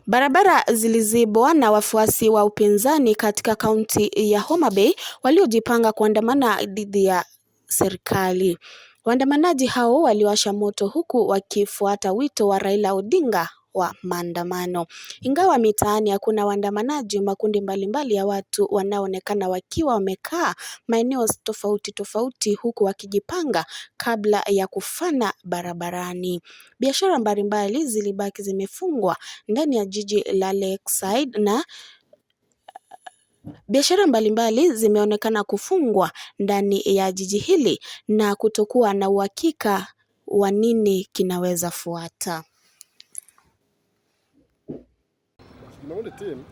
Barabara zilizibwa na wafuasi wa upinzani katika kaunti ya Homa Bay waliojipanga kuandamana dhidi ya serikali. Waandamanaji hao waliwasha moto huku wakifuata wito wa Raila Odinga wa maandamano. Ingawa mitaani hakuna waandamanaji, makundi mbalimbali ya watu wanaoonekana wakiwa wamekaa maeneo tofauti tofauti huku wakijipanga kabla ya kufana barabarani. Biashara mbalimbali zilibaki zimefungwa ndani ya jiji la Lakeside na biashara mbalimbali zimeonekana kufungwa ndani ya jiji hili na kutokuwa na uhakika wa nini kinaweza fuata. Unaona team.